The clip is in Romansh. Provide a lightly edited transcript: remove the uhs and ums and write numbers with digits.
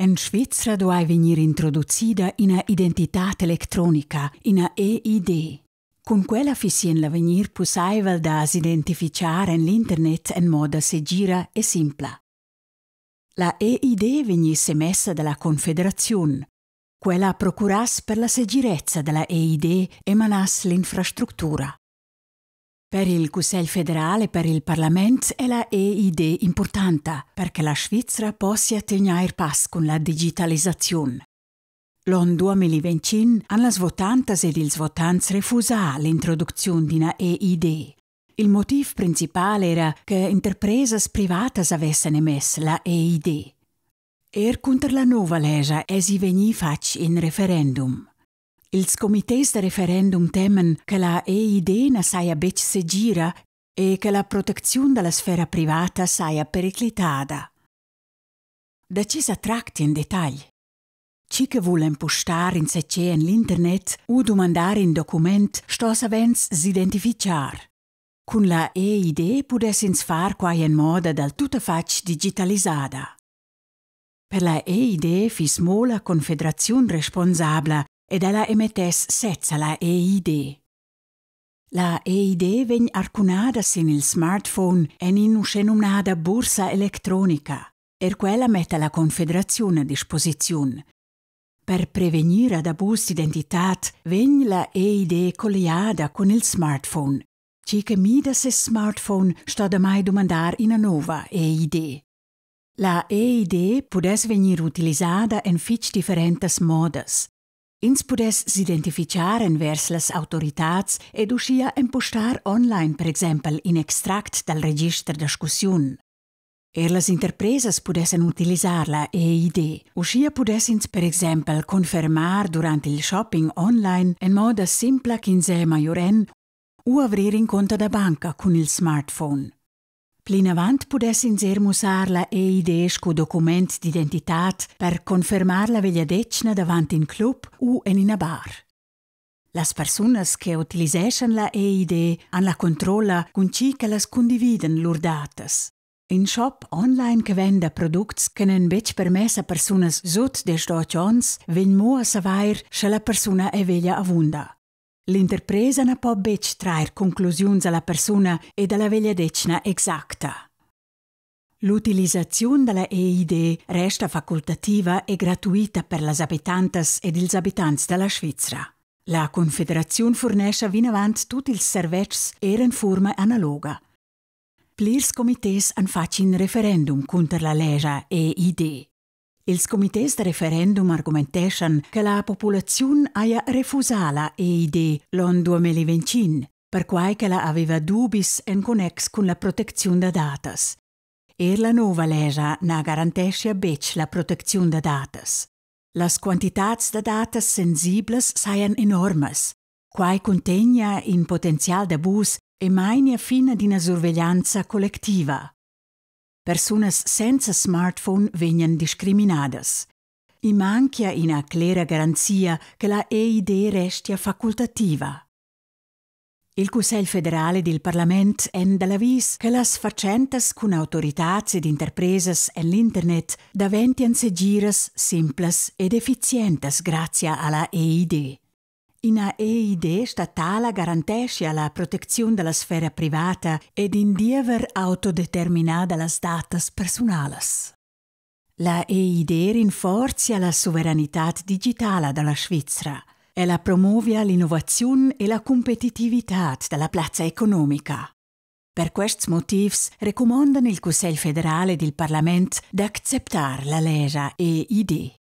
En Svizra duai vegnir introducida ina identitad electronica, ina EID. Cun quella fissi en l'avegnir pussaivel da s'identifitgar en l'internet en moda segira e simpla. La EID vegniss emessa da la Confederaziun. Quella procurass per la segirezza da la EID e manass l'infrastructura. Per il Cussegl federal e per il parlament è la EID impurtanta, per che la Svizra possia tegnair pass cun la digitalisaziun. L'onn 2025 han las votantas ed ils votants refusà l'introducziun d'ina EID. Il motiv principal era che interpresas privatas avessan emess la EID. Er cunter la nova lescha èsi vegnì fatg in referendum. Ils comités da referendum teman che la EID na saja betg segira e che la protecziun da la sfera privata saja periclitada. Da tge sa tracti en detagl? Tgi che vul empustar insatge en l'internet u dumandar in document sto savens s'identifitgar. Cun la EID pudess ins far quai en moda dal tuttafatg digitalisada. Per la EID fiss mo la Confederaziun responsabla ed ella emettess sezza la EID. La EID vegn arcunada sin il smartphone en in'uschenumnada bursa electronica. Er quella metta la Confederaziun a disposiziun. Per prevegnir ad abus d'identitad vegn la EID colliada cun il smartphone. Tgi che mida ses smartphone sto damai dumandar ina nova EID. La EID pudess vegnir utilisada en fitg differentas modas. Ins pudess s'identifitgar envers las autoritads ed uschia empustar online per exempel in extract dal register da scussiun. Er las interpresas pudessan utilisar la EID. Uschia pudess ins per exempel confermar durant il shopping online en moda simpla ch'ins è maioren u avrir in conto da banca cun il smartphone. Plinavant pudess ins er mussar la EID sco document d'identitad per confermar la vegliadetgna davant in club u en ina bar. Las persunas che utiliseschan la EID han la controlla cun tgi ch'ellas cundividen lur datas. In shop online che venda products che n'èn betg permess a persunas sut 18 onns vegn mo a savair, sche la persuna è veglia avunda. L'interpresa na po betg trair conclusiuns a la persuna ed a la vegliadetgna exacta. L'utilisaziun da la EID resta facultativa e gratuita per las abitantas ed ils abitants da la Svizra. La Confederaziun furnescha vinavant tut ils servetschs er en furma analoga. Plirs comités han fatg in referendum cunter la lescha EID. Ils comités da referendum argumenteschan che la populaziun haja refusà la EID l'onn 2025, perquai ch'ella aveva dubis en connex cun la protecziun da datas. Er la nova lescha na garanteschia betg la protecziun da datas. Las quantitads da datas sensiblas sajan enormas. Quai cuntegna in potenzial d'abus e mainia fin ad ina surveglianza collectiva. Persunas senza smartphone vegnan discriminadas. I manchia ina clera garanzia che la EID restia facultativa. Il Cussegl federal ed il parlament èn da l'avis che las fatschentas cun autoritads ed interpresas en l'internet daventian segiras, simplas ed effizientas grazia a la EID. Ina EID statala garanteschia la protecziun da la sfera privata ed in diever autodeterminà da las datas persunalas. La EID rinforzia la suveranitad digitala da la Svizra. Ella promovia l'innovaziun e la cumpetitivitad da la plazza economica. Per quests motivs recumondan il Cussegl federal ed il parlament d'acceptar la lescha EID.